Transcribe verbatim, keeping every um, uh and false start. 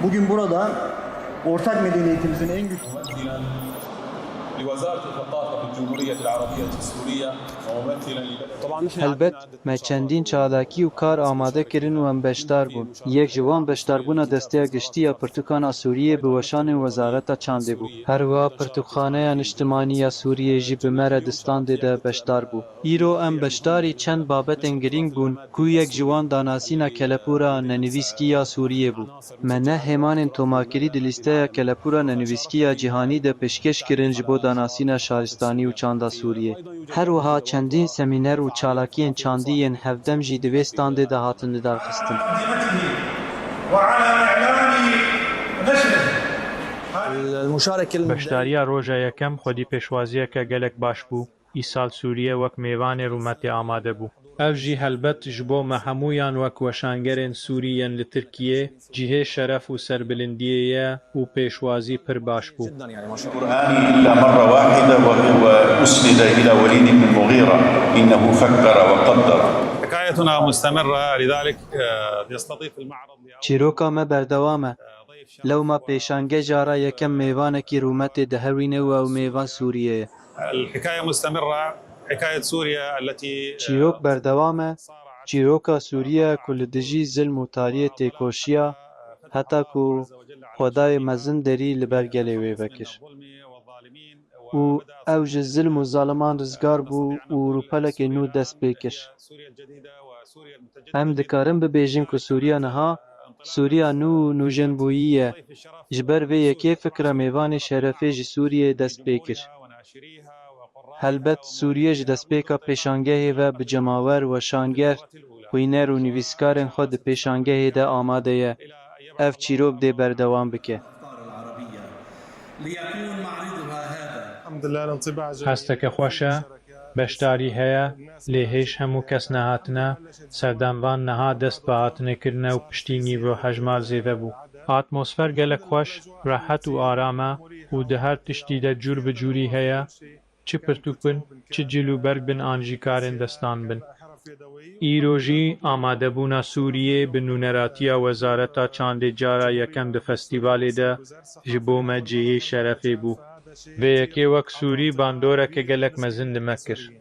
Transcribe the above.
Bugün burada ortak medeniyetimizin en güçlü ممثلا لوزارة الثقافة في الجمهورية العربية السورية وممثلا لبلد Helbet, me çendîn çalakî û kar amade kirin û em beşdar bûn. Yek ji wan beşdarbûna Desteya Giştî ya Pirtûkan a Sûriyê bi weşanên Wezareta Çandê bû. Her wiha Pirtûkxaneya Niştimanî ya Sûriyê jî bi me re di standê de beşdar bû. Îro em beşdarî çend babetên girîng bûn ku yek ji wan danasîna kelepûra nenivîskî ya Sûriyê bû. Me neh hêmanên tomarkirî di lîsteya kelepûra nenivîskî ya cîhanî de pêşkêş kirin ji bo danasîna şaristanî û çanda Sûriyê. Her wiha çendîn semîner û çalakiyên çandî yên hevdem jî di vê standê de hatin lidarxistin. تقدمته وعلى إعلان نشره. Beşdariya roja yekem xwedî pêşwaziyeke gelek baş bû. Îsal Sûriye wek mêvanê rûmetê amade bû. Ev jî helbet ji bo me hemûyan wek weşangerên Sûrî yên li Tirkiyê cihê şeref û serbilindiyê ye û pêşwazî pir baş bû. القرآن إلا مرة واحدة و- وأسند إلى وليد بن المغيرة إنه فكر وقدر. حكايتنا مستمرة، لذلك آه، يستضيف المعرض لأول Çîroka me berdewam e. Lewma pêşange jara yekem mêvanekî rûmetê dihewîne û ew mêvan Sûriye ye. الحكاية مستمرة، حكاية سوريا التي Çîrok berdewam e. Çîroka Sûriye ku li dijî zilm û tariyê têkoşiya, heta ku Xwedayê mezin derî li ber gelê wê vekir. Û ew ji zilm û zaliman rizgar bû û rûpelekê nû dest pê kir. Em dikarin bibêjin ku Sûriya niha, Sûriya nû û nûjenbûyî ye. Ji ber vê yekê fikra mêvanê şerefê ji Sûriyê dest pê kir. Helbet Sûriye ji destpêka pêşangehê ve bi cemawer, weşanger, xwîner û nivîskarên xwe di pêşangehê de amade ye. Ev çîrok dê berdewam bike. الأفكار العربية ليكون معرضها هذا الحمد لله الانطباع جيد. Hesteke xweş e, beşdarî heye, lê hêj hemû kes nehatine. Serdemvan niha dest bi hatinê kirine û piştî nîvo hejmar zêde bû. Atmosfer gelek xweş, rehet û aram e û di her tiştî de cûr bi cûrî heye, çi pirtûk bin, çi cil û berg bin an jî karên destan bin. Îro jî amadebûna Sûriyê bi nûneratiya Wezareta Çandê cara yekem di festîvalê de ji bo me cihê şerefê bû. Vê yekê wek Sûrî bandoreke gelek mezin li me kir.